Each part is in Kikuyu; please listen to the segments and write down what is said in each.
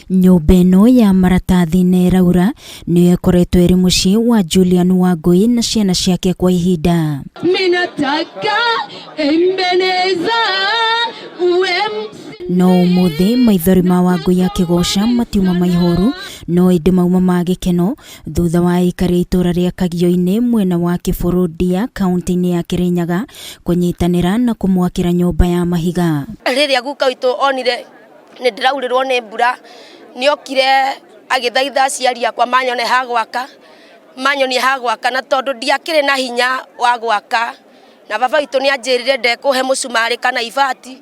Nyũmba ĩno ya maratathi na ĩraura nĩyo ĩkoretwo ĩrĩ mũciĩ wa Julian Wangũi na ciana ciake kwa ihinda. Minataka Ebeneza uwe No ũmũthĩ maithori ma Wangũi akĩgoca matiuma maihoru no ĩndĩ mauma ma gĩkeno thutha wa aikari a itũra rĩa Kagio-inĩ mwena wa Kĩbũrũndia kaunti-inĩ ya Kĩrĩnyaga kũnyitanĩra na kũmwakĩra nyũmba ya mahiga. Rĩrĩa guka witũ onire nĩ ndĩraurĩrwo nĩ mbura, nĩ okire agĩthaitha aciari akwa manyone ha gwaka, manyonie ha gwaka, na tondũ ndiakĩrĩ na hinya wa gwaka, na baba witũ nĩ anjĩrire ndekũhe mũcumarĩ kana ibati,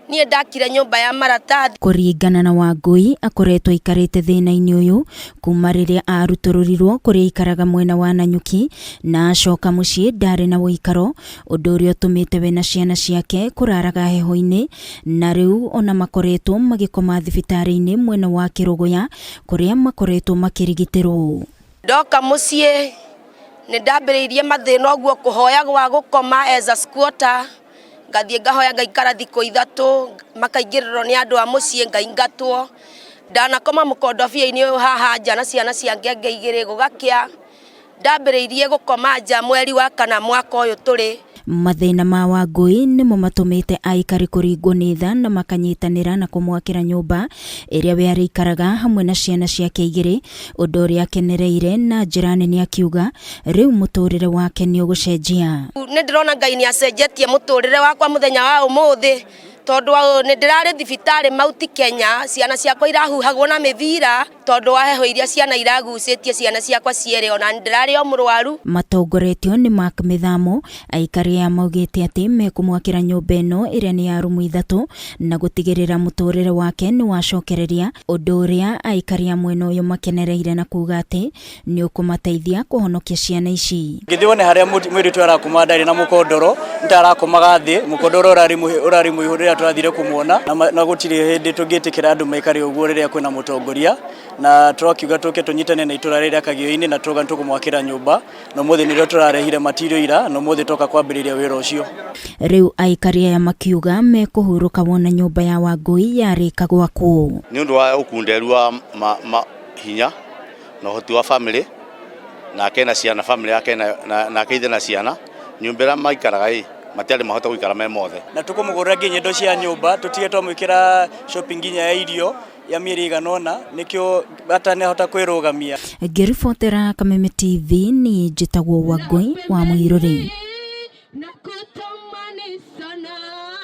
niĩ ndakire nyũmba ya maratathi. Kũringana na Wangũi, akoretwo aikarĩte thĩna-inĩ ũyũ kuma rĩrĩa arutũrũrirwo kũrĩa aikaraga mwena wa Nanyuki na acoka mũciĩ ndarĩ na ũikaro, ũndũ ũrĩa ũtũmĩte we na ciana ciake kũraraga heho-inĩ na rĩu ona makoretwo magĩkoma thibitarĩ-inĩ mwena wa Kĩrũgũya kũrĩa makoretwo makĩrigitĩrwo. Ndoka mũciĩ nĩ ndambĩrĩirie mathĩna ũguo kũhoya gwa gũkoma as a squatter, ngathiĩ ngahoya ngaikara thikũ 3 makaingĩrĩrwo nĩ andũ a mũciĩ ngaingatwo. Ndanakoma mũkondobia-inĩ ũyũ haha nja na ciana cia ngenge 2 gũgakĩa. Ndambĩrĩirie gũkoma nja mweri wa 4 mwaka ũyũ tũrĩ. Mathĩna ma Wangũi nĩmo matũmĩte aikari kũringwo nĩ tha na makanyitanĩra na kũmwakĩra nyũmba ĩrĩa we arĩikaraga hamwe na ciana ciake 2, ũndũ ũrĩa akenereire na njĩra nene akiuga rĩu mũtũrĩre wake nĩ ũgũcenjia. Nĩ ndĩrona Ngai nĩ acenjetie mũtũrĩre wakwa mũthenya wa ũmũthĩ, tondũ nĩ ndĩrarĩ thibitarĩ Mount Kenya, ciana ciakwa irahuhagwo na mĩbira tondũ wa heho iria ciana iragucĩtie ciana ciakwa cierĩ, ona ndĩrarĩ o mũrwaru. Matongoretio nĩ Mark Mĩthamo, aikari aya maugĩte atĩ mekũmwakĩra nyũmba ĩno ĩrĩa nĩ ya rumu 3 na gũtigĩrĩra mũtũrĩre wake nĩ wacokereria, ũndũ ũrĩa aikari a mwena ũyũ makenereire na kuga atĩ nĩ ũkũmateithia kũhonokia ciana ici. Ngĩthiĩ wone harĩa mũirĩtu arakoma ndarĩ na mũkondoro, nĩ ta arakomaga thĩ, mũkondoro ũrarĩ mũihũru rĩrĩa tũrathire kũmuona, na gũtirĩ hĩndĩ tũngĩtĩkĩra andũ maikare ũguo rĩrĩa kwĩna mũtongoria, na tũrakiuga tũke tũnyitane na itũra rĩrĩa Kagio-inĩ na tũrauga nĩ tũkũmwakĩra nyũmba, na ũmũthĩ nĩrĩo tũrarehire material ira, na ũmũthĩ toka kwambĩrĩria wĩra ũcio. Rĩu aikari aya makiuga mekũhurũka wona nyũmba ya Wangũi yarĩka gwakwo. Nĩ ũndũ wa ũkunderu wa hinya na ũhoti wa family, nake na ciana, family yake nake ithe na ciana, nyũmba ĩrĩa maikaraga ĩ matiarĩ mahota gũikara me mothe. Na tũkũmũgũrĩra nginya indo cia nyũmba, tũtige twamwĩkĩra shopping nginya ya irio ya mĩeri ĩigana ũna, nĩkĩo atanahota kwĩrũgamia. Ngĩribotera Kameme TV, niĩ njĩtagwo Wangũi wa Mũirũrĩ.